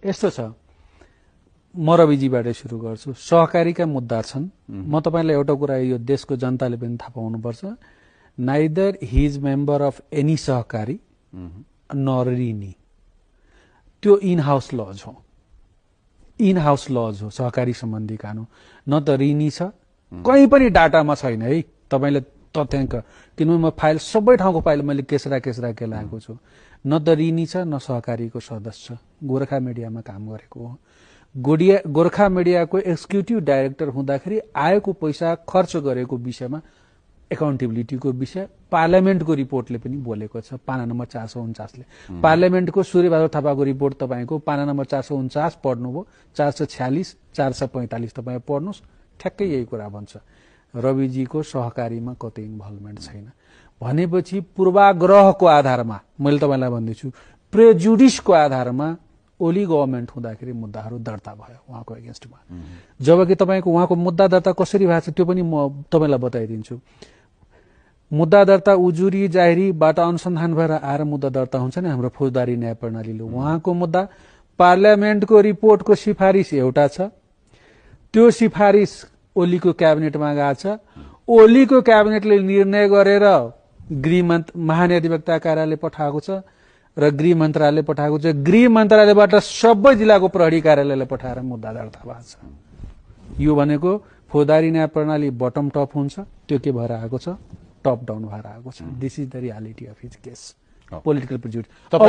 यस्तो छ, म रविजीबाटै सुरु गर्छु। सहकारीका मुद्दा छन्। म तपाईँलाई एउटा कुरा यो देशको जनताले पनि थाहा पाउनुपर्छ, neither he is member of any सहकारी नर ऋणी। त्यो इन हाउस लज हो, इन हाउस लज हो सहकारी सम्बन्धी कानुन। न त ऋणी छ, कहीँ पनि डाटामा छैन है तपाईँले तथ्याङ्क, किनभने म फाइल सबै ठाउँको फाइल मैले केसरा के लगाएको छु। न त ऋणी छ न सहकारीको सदस्य, गोर्खा मिडियामा काम गरेको हो। गोर्खा मिडियाको एक्जिक्युटिभ डाइरेक्टर हुँदाखेरि आएको पैसा खर्च गरेको विषयमा एकाउन्टेबिलिटीको विषय पार्लियामेन्टको रिपोर्टले पनि बोलेको छ। पाना नम्बर 449ले पार्लियामेन्टको सूर्यबहादुर थापाको रिपोर्ट तपाईँको पाना नम्बर 449 पढ्नुभयो, 446 445 तपाईँ पढ्नुहोस्, ठ्याक्कै यही कुरा भन्छ। रविजीको सहकारीमा कतै इन्भल्भमेन्ट छैन भनेपछि पूर्वाग्रहको आधारमा मैले तपाईँलाई भन्दैछु, प्रेजुडिसको आधारमा ओली गभर्मेन्ट हुँदाखेरि मुद्दाहरू दर्ता भयो उहाँको एगेन्स्टमा। जबकि तपाईँको उहाँको मुद्दा दर्ता कसरी भएको छ त्यो पनि म तपाईँलाई बताइदिन्छु। मुद्दा दर्ता उजुरी जाहेरीबाट अनुसन्धान भएर आएर मुद्दा दर्ता हुन्छ नि हाम्रो फौजदारी न्याय प्रणालीले। उहाँको मुद्दा पार्लियामेन्टको रिपोर्टको सिफारिस एउटा छ, त्यो सिफारिस ओलीको क्याबिनेटमा गएको छ। ओलीको क्याबिनेटले निर्णय गरेर गृह महाधिवक्ता कार्यालय पठाएको छ र गृह मन्त्रालय पठाएको छ। गृह मन्त्रालयबाट सबै जिल्लाको प्रहरी कार्यालयलाई पठाएर मुद्दा दर्ता भएको छ। यो भनेको फौजदारी न्याय प्रणाली बटम टप हुन्छ, त्यो के भएर आएको छ, टप डाउन भएर आएको छ। This is the reality of his case, political prejudice.